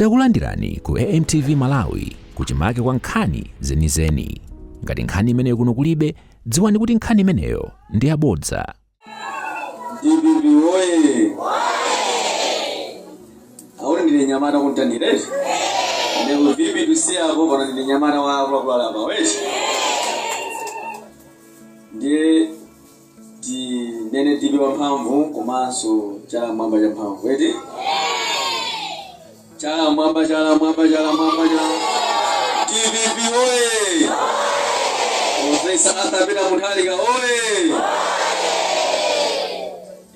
Takulandirani ku AMTV Malawi kuchimake kwa nkhani zenizeni. Ngati nkhani imeneyo kuno kulibe, dziwani kuti nkhani imeneyo ndi yabodza. DPP oye! Akuti ndine nyamata ku Mtandire eti? Ndipo VP tusiyapo pano ndine nyamata wa akuluakulu alapa eti? Ndiye tinene DPP wamphamvu komanso chala mwamba cha mphamvu eti? Chala mwamba, chala mwamba, chala mwamba, chala DPP oye! Professor Arthur Peter Mutharika oye!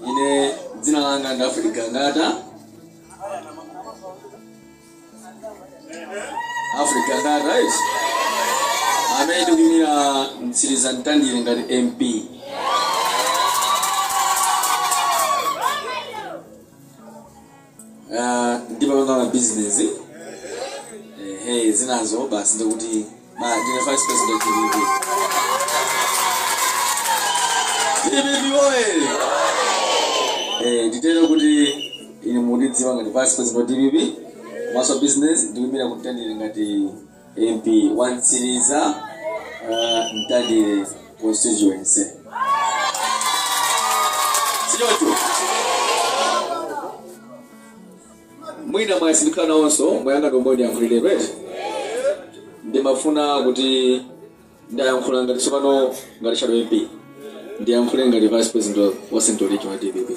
Ine dzina langa ndi Alfred Gangata. Alfred Gangata, right? Amene ndikuyimira Mtsiriza Mtandire ngati MP. Ah, ndimapanga ma business ehe zinazo basi ndikuti ba ndine vice president wa DPP. DPP oye! Nditero kuti ine mundidziwa ngati vice president wa DPP komanso business ndikuyimira ku Mtandire ngati MP wa Mtsiriza Mtandire constituency. Sichoncho? Mwina mwayi sindikhala nawonso mwayanga ndiomwe ndiyankhulire eti. Ndimafuna kuti ndayankhula ngati tsopano ngati shadow MP ndiyankhule ngati vice president wa Central Region wa DPP.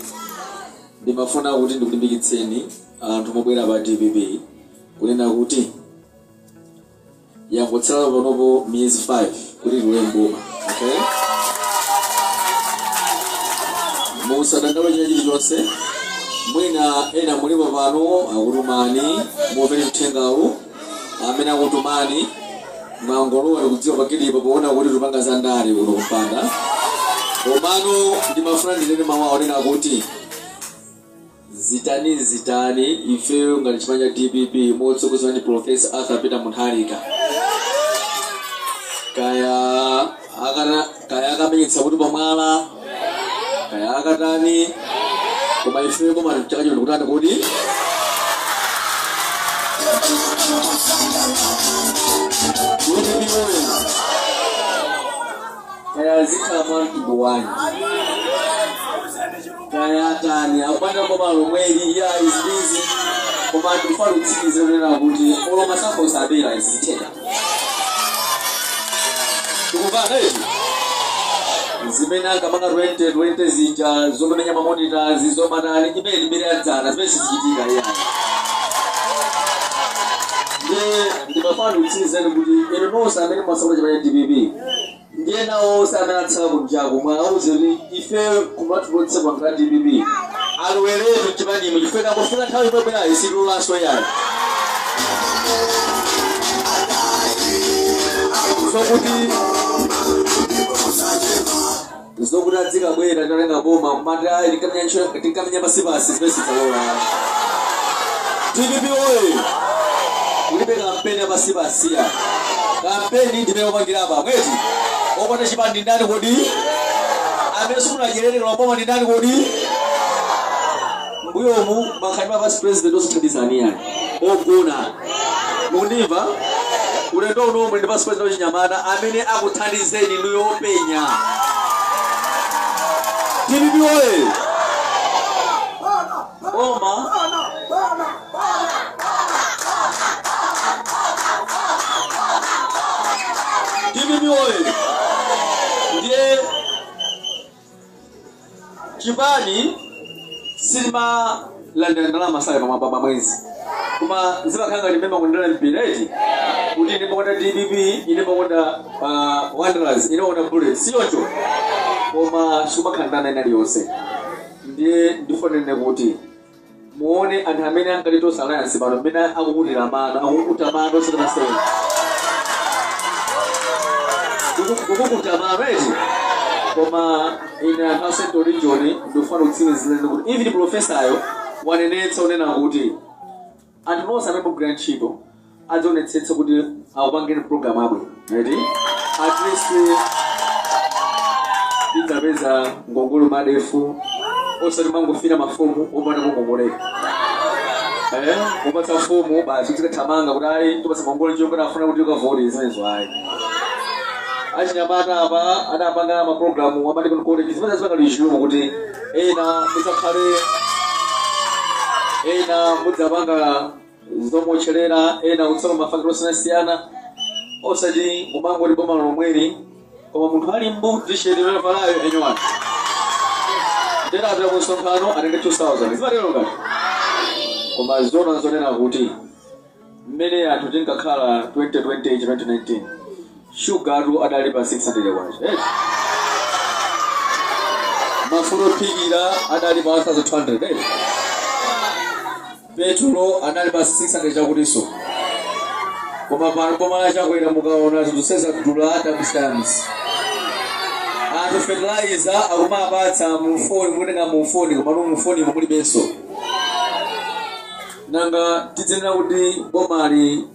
Ndimafuna kuti ndikulimbikitseni anthu mobwera pa DPP kunena kuti yangotsala panopo miyezi 5 kuti tilowe mboma, okay? Musadandaule china chilichonse. Mwina ena mulipo pano akutumani mumvere uthengawu. Amene akutumani mwangolowa ndikudziwa paketipo poona kuti tupanga za ndale kuno kumpanda, komano ndimafuna ndinene mawu aonena kuti Zitani zitani, ifeyo ngati chipani cha dpp motsogozedwa ndi Professor Arthur Peter Mutharika, kaya akana kaya akamenyetsa kuti pamwala kaya akatani, koma ifeyo boma chaka chino ndikutani kuti DPP oye! Kaya zikhala mwa mtundu wanji, kaya atani akupanda boma lomweli ya izi ndizi, koma ndikufuna kutsimikizira kunena kuti olo masankho osabera izi zitheka. Tikumvana eti? Zimene ankamanga 2020 zija zomamenya mamonitors zomatani imene ndi mbiri yadzana zimene sizichitika iyayi. Ndiye ndimafuna ndikutsimikizireni kuti inu nonse amene mwasapota chipani cha DPP ndi ena onse amene atsala kunjaku mwauze kuti ife kumatulutse kwa anthu a DPP aloweretu mchipanimu chifukwa ikangofika nthawi imwe bwerayo sitilolanso yayi. Zokuti adzikabwera titatenga boma kumati ayi tinkamenya ntchito tinkamenya pasipasi zimene sidzalola. DPP oye! Kulibe kampeni ya pasipasi ya kampeni ndimene upangira apa mweti opanda chipani ndi ndani kodi? Amene simunadyerere boma ndi ndani kodi? Mbuyomu mwakhala ma vice president osathandizani yani ogona. Mukundimva? Ulendo uno muli ndi vice president wachinyamata amene akuthandizeni inuyo openya. DPP oye! Boma DPP oye! Ndiye Chipani sitimalandira ndalama salary pamwamba pa mwezi, koma zimakhala ngati mmene makondera mpira eti, kuti ine makonda DPP, ine makonda Wanderers, ine makonda Bullets, si choncho? Koma sikumakhala ndalama ina iliyonse. Ndiye ndifuna ndinene kuti Muone anthu amene ankati Tonse Alliance pano mmene akukutira mano, akukuta mano osati masewera. Kukukuta mano eti. Koma ine anthu a Central Region ndikufuna kutsimikizirani kuti even profesayo wanenetsa unena kuti anthu nonse amene mugwira ntchito adzionetsetsa kuti akupangeni program abwino eti, at least tidzapeza ngongole madefu osati mangofira mafomu opanda kungongoleka. Kupatsa fomu basi uzikathamanga kuti ayi, tupatsa ngongole chonga nafuna kuti ukavote, zimenezo ayi. Achinyamata apa adapanga mapulogalamu amati college, zimene zipanga resume kuti ena mudzakhale, ena mudzapanga zomotcherera, ena kutsala mafakitale osiyanasiyana, osati mumangoti boma lomweli, koma munthu ali mbu t-shirt imene valayo enyowani, ndena apita ku msonkhano atenge 2000, zimatero ngati. Koma zona zonena kuti mmene anthu tinkakhala 2020, 2019, shugatu adali pa 600 kwacha, eh? Mafuta ophikira adali pa 1200, eh? Petulo anali pa 600 chakutinso. Koma pano boma la Chakwera mukaona zinthu sezadula times times. Anthu fertilizer akumapatsa mufoni, mukutenga mufoni, komatu mufoni mulibenso. Nanga tidzenera kuti bomali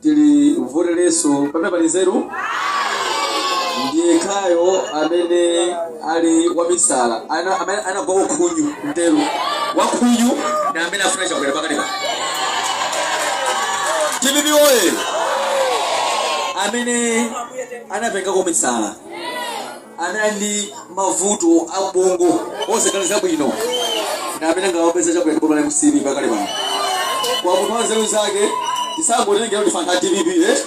tili votereso pamene pali nzeru? Ndiye khayo amene ali wamisala, amene anagwa wakhunyu, mteru wakhunyu ndi amene afuna Chakwera pakati pa DPP oye! Amene anapengako misala, amene ali ndi mavuto abongo osaganiza bwino, ndi amene angawapeza Chakwera boma la MCP pakali pano. Kwa munthu wa nzeru zake, tisangotengera kuti fantha DPP, eh?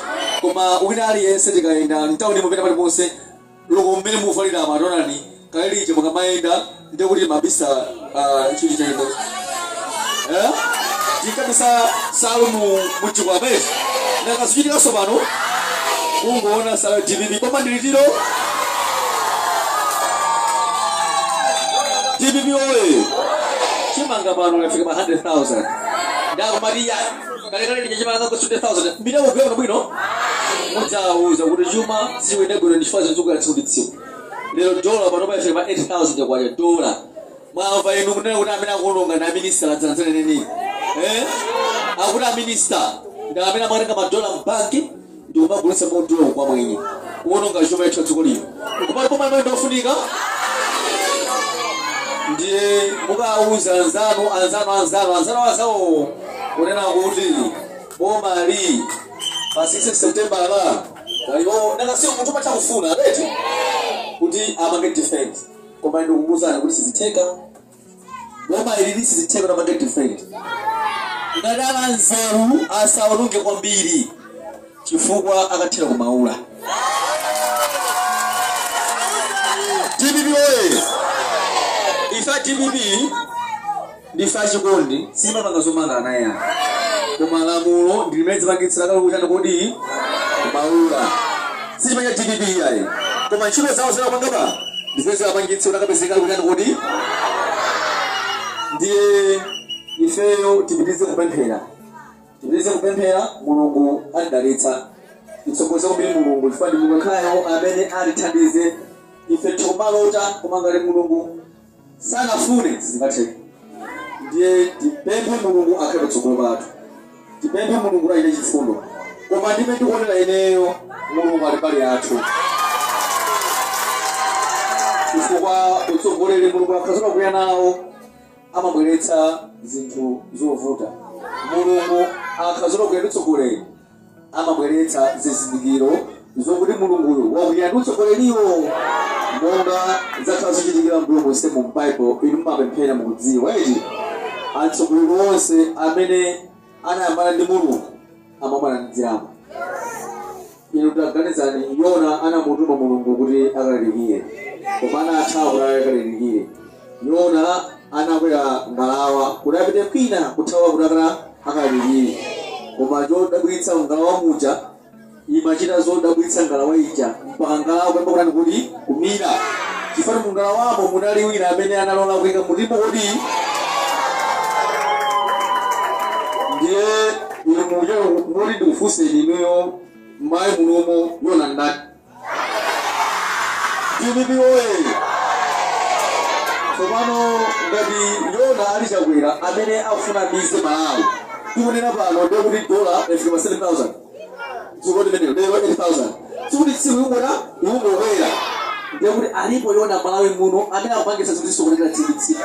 Koma wina aliyense tikayenda mtawuni mupita paliponse, loko mmene muvalira matonani kale lije, mukamayenda ndiye kuti mabisa chinthu chaino, eh? Tinkabisa salu mu muchikwama, nakasichitikanso pano kungoona salu ya DPP. Koma ndilitiro DPP oye! Chimanga pano yafika pa 100,000, ndakumati ya kalekale lija chimanga ku 20,000. Mbita kugwira bwino, mudzawuza kuti chuma sichikuyenda bwino ndi chifukwa zinthu tsiku ndi tsiku. Lero dola pano payafika pa 8000 kwacha dola. Mwamva inu kunena kuti amene akuononga ndi aminista ladzanzene neni, eh? Akuti aminista ndi amene amatenga madola mbanki ndi kumagulitsa modola kwa mwenye, kuononga chuma cha dziko lino. Kumati boma limene ndofunika, ndiye mukawuza anzanu, anzanu, anzanu, anzanu anzawo kunena kuti boma li pa 6 September la kaliwo nakasiyo. Munthu umatha kufuna eti kuti amange defense, koma ndikukuwuzani kuti sizitheka. Boma ili sizitheka kuti amange defense. Ngati ala nzeru asaononge kwambiri, chifukwa akathira kumaula. DPP oye! Ife a DPP ndife achikondi, simapanga zomanga ana yani, koma lamulo ndi limene zipangitsira kale kuchani kodi kumaula. Sichipanya DPP yayi, koma ntchito zawo zinapanga pa ndizimene zimapangitsa kuti akapezeka kuchani kodi. Ndiye ifeyo tipitirize kupemphera, tipitirize kupemphera, Mulungu atidalitsa. Titsogoze kwambiri Mulungu, chifukwa ndi Mulungu yekhayo amene atithandize ife. Tikumalota, koma ngati Mulungu sanafune sizingatheke. Ndiye tipemphe Mulungu akhale patsogolo pathu, tipemphe Mulungu kuti achite chifundo. Koma ndime ndikuonera ineyo, Mulungu ali mbali yathu, chifukwa utsogoleri Mulungu akhazola kuya nawo amabweretsa zinthu zovuta. Mulungu akhazola kuya ndi utsogoleri amabweretsa zizindikiro zokuti Mulunguyo wakwiya ndi utsogoleriwo, monga zakhala zochitikira mbuyo monse mu Bible. Inu mumapemphera, mukudziwa eti? Atsogoleri onse amene anayambana ndi Mulungu amamwana ndi dziramo. Inu taganizani, Yona anamutuma Mulungu kuti akalalikire, koma anathawa kuti akalalikire. Yona anakwera ngalawa kuti apite kwina, kuthawa kuti akalalikire, koma chodabwitsa ngalawa muja imachita zodabwitsa ngalawa ija, mpaka ngalawa kuyamba kutani kuti kumira, chifukwa mu ngalawamo munali wina amene analola kuyika mtima kodi. Ndiye inu muja muti ndikufunseni inuyo, mayi munomo Yona ndani? DPP oye! Tsopano ngati Yona ali Chakwera amene akufuna mize Malawi, tikunena pano ndiye kuti dola yafika pa 7000 dziko limenelo, lero 8000, sikuti tsiku ikungota ikungokwera. Ndiye kuti alipo Yona Malawi muno amene akupangitsa zinthu zisokonekera tsiku tsiku,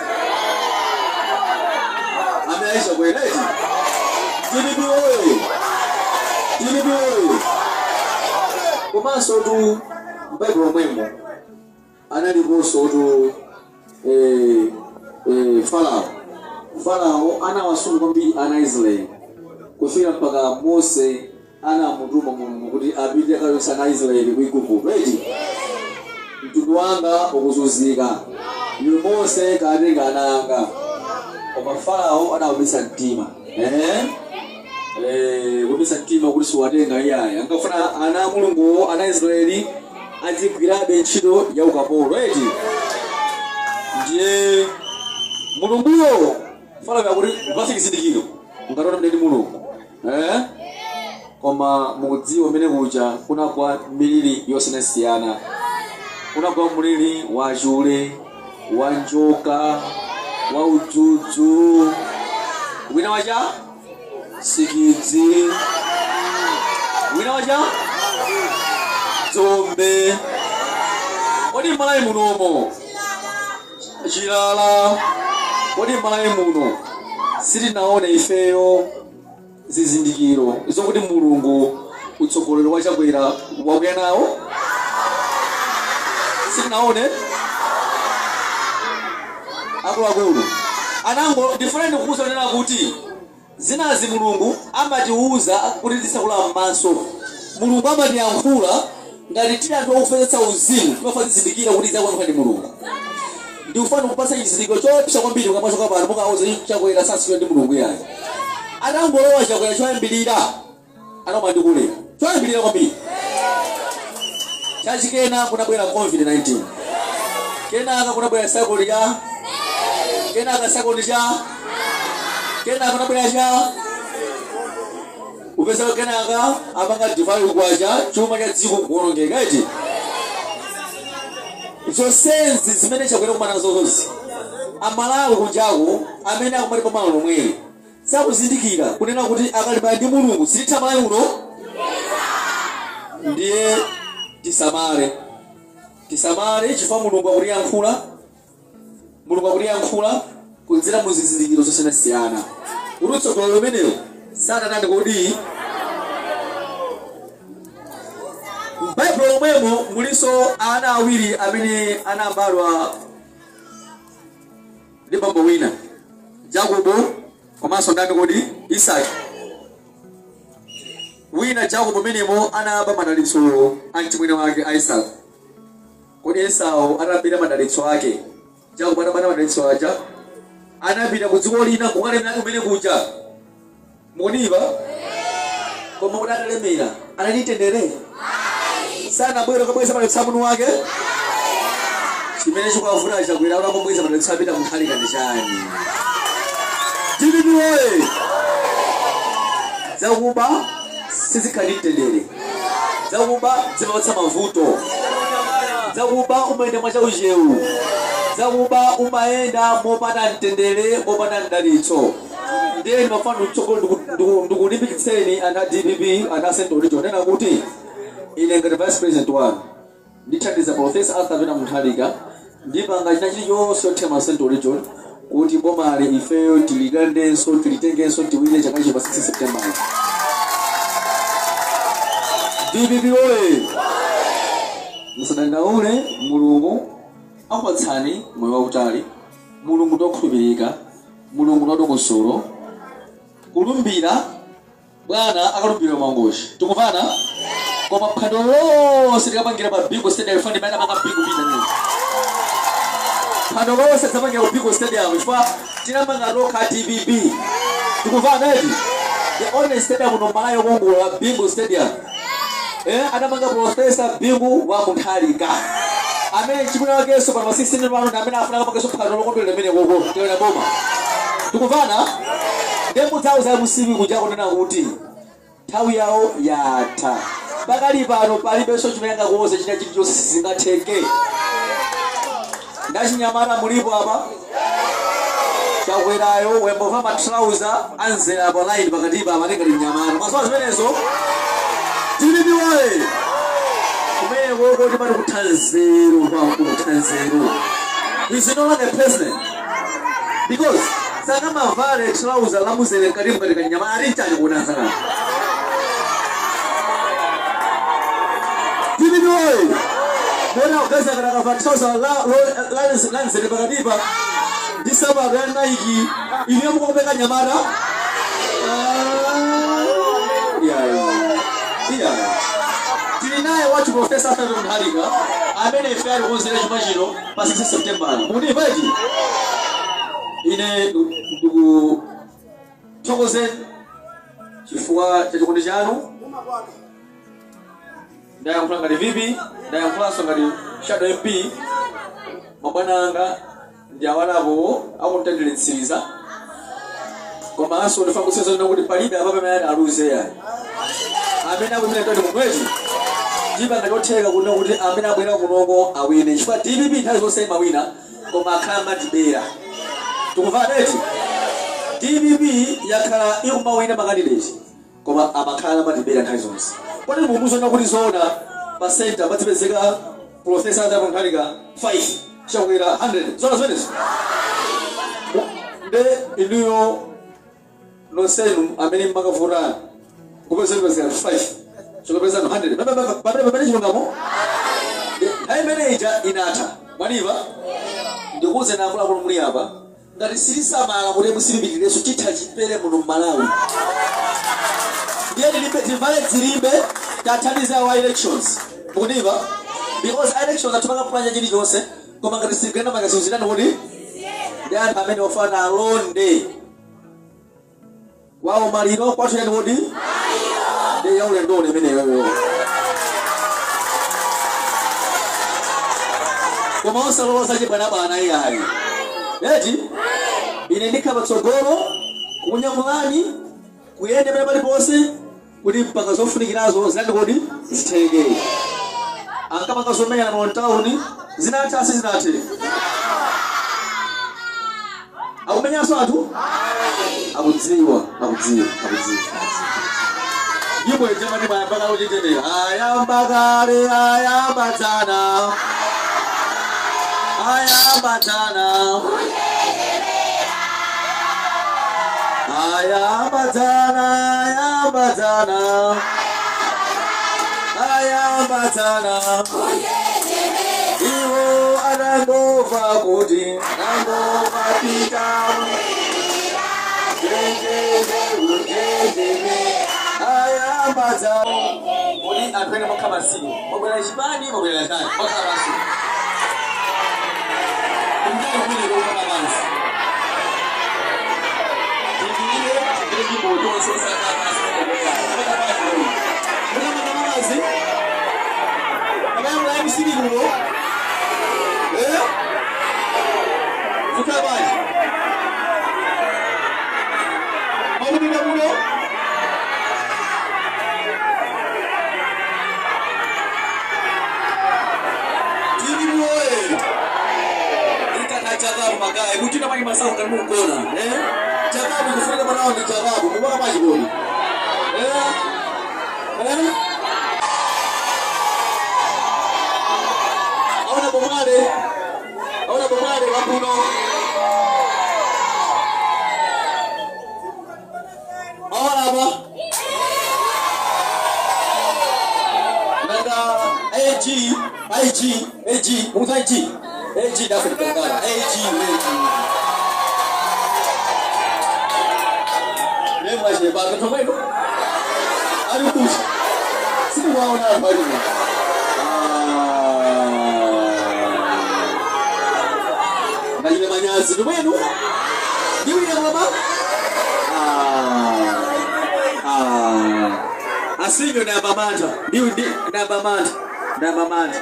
amene ali Chakwera eti. DPP oye! DPP oye! Komanso tu m'Baibulo mwemo analiponso tu Farao. Farao anawasunga kwambiri ana Israeli kufika mpaka Mose anamutuma Mulungu kuti apite akachotse ana Israeli ku Igupto, eti? Mtundu wanga ukuzunzika, iwe Mose katenga ana anga. Koma Farao anawumitsa mtima, eh? Kuumitsa mtima kuti siwatenga iyayi, ankafuna ana a Mulunguwo, ana Israeli, azigwirabe ntchito ya ukapolo, eti? Ndiye Mulunguyo Farao yakuti mpase chizindikiro ngationa mdeni Mulungu, eh? Koma mukudziwa umene kuja kunagwa miliri yosiyanasiyana, kunagwa mliri wa chule, wa njoka, wa udzudzu, wina wacha sikidzi, wina wacha dzombe. Kodi Malawi munomo chilala? Kodi Malawi muno sitinaone ifeyo zizindikiro zokuti Mulungu utsogoleri wa Chakwera wakwiya nawo? Sitinaone? Akuluakulu anango, ndifuna ndikuuza nena kuti zinazi Mulungu amatiuza kuti tisakula m'maso. Mulungu amatiyankhula ngati tili anthu okufezetsa uzimu, timafa tizindikira kuti zakuyankhula ndi Mulungu. Ndikufuna kupasa chizindikiro choopsa kwambiri. Mukamachoka pano mukauza Chakwera sasikiwa ndi Mulungu yayi. Atangolowa Chakwera, choyambirira anoma ndi kulera, choyambirira kwambiri chachikena kunabwera COVID-19, kenaka kunabwera cyclone ya, kenaka cyclone cha, kenaka kunabwera cha upeza, kenaka apanga devalue kwacha, chuma cha dziko kuwonongeka, eti? Zonsezi zimene Chakwera kumana nazozozi, Amalawi kunjaku amene akumati pamalo lomweli sakuzindikira kunena kuti akalimba ndi Mulungu sititha Malawi uno. Ndiye tisamale, tisamale, chifukwa Mulungu akutiyankhula. Mulungu akutiyankhula kudzera mu zizindikiro zosiyanasiyana kuti utsogoleri umenewu sanatani. Kodi m'Baibulo lomwemo mulinso ana awiri amene anabadwa ndi bambo wina, Jacobo komanso ndani kodi? Isaki. Wina Jacobo menemo anaba madalitso a mchimwene wake a Isaki. Kodi Esau atabira madalitso ake, Jacobo atabana madalitso aja, anapita ku dziko lina kukalemera kumene kuja, mukuniva? Koma kuti atalemera anatitendere? Sanabwere kubweza madalitso a mwini wake. Chimene chikuwavuta Chakwera kuti akubweza madalitso apita Mutharika ndi chani? DPP oye! Zakuba sizikhala ndi mtendere, zakuba zimapatsa mavuto, zakuba umayenda mwachauchewu, zakuba umayenda mopanda mtendere, mopanda mdalitso. Ndiye ndimafuna ndikutsogolo ndikulimbikitseni anthu a DPP, anthu a Central Region, nena kuti ine ngati vice president wanu ndithandiza Professor Arthur Peter Mutharika, ndipanga china chilichonse chothema Central Region kuti bomali ifeyo tililandenso, tilitengenso, tiwine chaka chino pa 6 September. DPP oye! Musadandaule, Mulungu akupatsani moyo wautali. Mulungu ndokhulupirika, Mulungu ndodongosolo. Kulumbira bwana akalumbira Mangochi, tikumvana? Koma phwando lonse tikapangira pa Bingu Stadium. Fani imene amanga Bingu pita, phwando lonse tidzapangira ku Bingu Stadium chifukwa tinamanga tokha DPP, tikumvana eti? The only stadium no Malawi yokongola, Bingu Stadium, anamanga Professor Bingu wa Mutharika amene chimwene wakenso pano pa 16 pano ndi amene afuna kapangenso phwando lokondwerera limene koko tiwena boma, tikumvana? Ndiye mudzauza musiku kuja kunena kuti nthawi yawo yatha. Pakali pano palibenso chimene angakuwuze, china chilichonse sizingatheke. Ndachinyamata mulipo apa? Chakwerayo wembova matrauza anzera pa line pakatipa apa ngati mnyamata masowa zimenezo. DPP oye! Kumene koko timati kutha nzeru, kwakulu kutha nzeru. He's no longer president because Sangamavale trouser la muzere mkati mkati kanyama ali chani kuona sana. DPP oye! Mbona ugaza kana kava trouser la mzere pakatipa ndi sapato ya Nike, iliyo mukopeka nyamata? Yeah. Yeah. Tili naye wathu Professor Arthur Mutharika amene ife alikonzera chuma chino pa 6 September. Mundimva iti? Ine ndikuthokozeni chifukwa cha chikondi chanu. Ndayankhula ngati VP, ndayankhulanso ngati shadow MP. Mabwana anga ndi awalapo akumtendere mtsiriza, komanso ndifuna kusenzera kuti palibe apa pamene ali aluze yayi amene akumene toti mumwezi ndipanga chotheka kuno kuti amene abwera kunoko awine, chifukwa DPP nthawi zonse imawina, koma akhala matibera. Tikumva eti? DPP yakhala ikumawina ma candidate, koma amakhala matibera nthawi zonse. Kodi mumuzona kuti zoona pa center padzipezeka Professor Arthur Mutharika 5, Chakwera 100? Zoona zimenezo? Nde inuyo nonsenu amene mmakavota kupezeka 5, chikupezana 100, pamene pamene chilungamo nthawi imene ija inatha. Mwaniva? Ndikuuze na akuluakulu muli apa, ngati silisamala kuti musilimbikirirenso, chitha chipere muno mmalawi. Ndiye tilibe tivale dzilimbe, tathandiza wa elections. Mukundimva? Because elections athupanga phwanya chilichonse, koma ngati sigenda makazizirani kuti ndi anthu amene ofana alonde kwawo maliro kwathu yani kuti ndi yaulendole imeneyoyo, koma osaloza chibwanabwana iyayi eti. Ine ndikhala patsogolo kukunyamulani kuyenda pene paliponse kuti mpaka zofunikirazo zinati kuti zitheke. Ankapanga zomenyana mu town, zinatha, sizinathe? Akumenyanso anthu, akudziwa, akudziwa, akudziwa, akudziwa. Nyimbo ijamani mayamba kale uchenjenera, ayamba kale, ayambatsana, ayambatsana, ayambatsana, ayambatsana, ayambatsana. Iwo anangova kuti anangova pita jenjeje ujenjeme ayambatsana. Kodi anthu ene mokha masiku mwabwera chipani, mwabwera chani? Mokha masiku kumtani kumene kokhala pansi, tipilire tipite nyimbo tonse osakhala pansi. Mokha pansi mukamanga mamazi amayamula msili kuno, eh, zikhala bwanji mwakupita kuno? Tili muoye ikatha chakabu magayi kuchita mwanyi masafu kali mukugona, eh, chakabu kufunika panawo ndi chakabu mubaka machikoni, eh eh. Aona bomwale, aona bomwale wakuno. Aona apa nanga AG IG AG mukuti IG AG dafe kangala AG AG nemwache baka tomweno ali kuti sikuwaona anthu ali kuno. Ndachita manyazi tomweno ndiwine mama asinyo namba mantha ndiwi ndi namba mantha namba mantha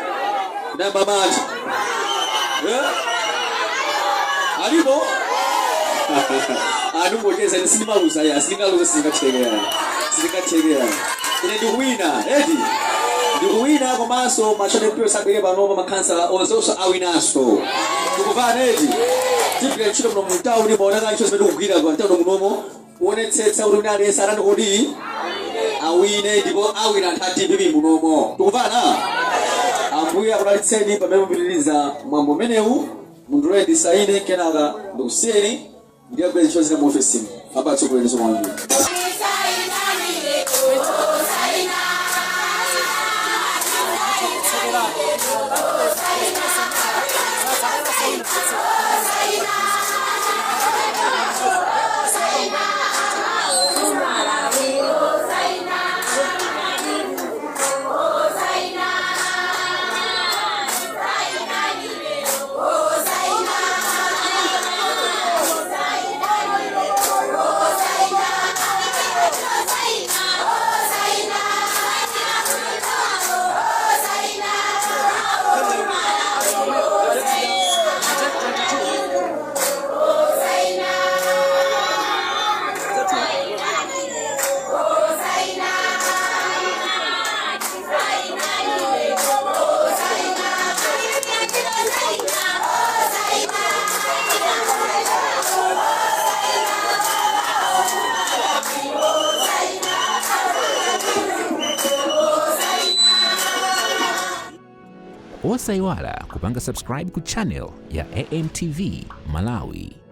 namba mantha, eh? Alipo anungocheza, sindimaluza ya, sindingaluza, sindingatheke ya, sindingatheke ya. Ine ndikuwina eti, ndikuwina. Komanso ma shadow MP sabwere panopa, makhansala onsenso awinanso. Tikuvana eti? Tigwira ntchito muno mutawuni, maoneka ntchito zimene tikugwira pa mtawuni munomo, kuonetsetsa kuti wina aliyense atani kodi awine, ndipo awina anthu a DPP munomo. Tikuvana? Ambuye akudalitseni pamene mupitiriza mwambo umenewu. Mundilole ndisaine, kenaka ndikusiyeni. Ndiyagwira ntchito zina mu ofesimu amba atsogoleri kwambiri. Osayiwala kupanga subscribe ku channel ya AMTV Malawi.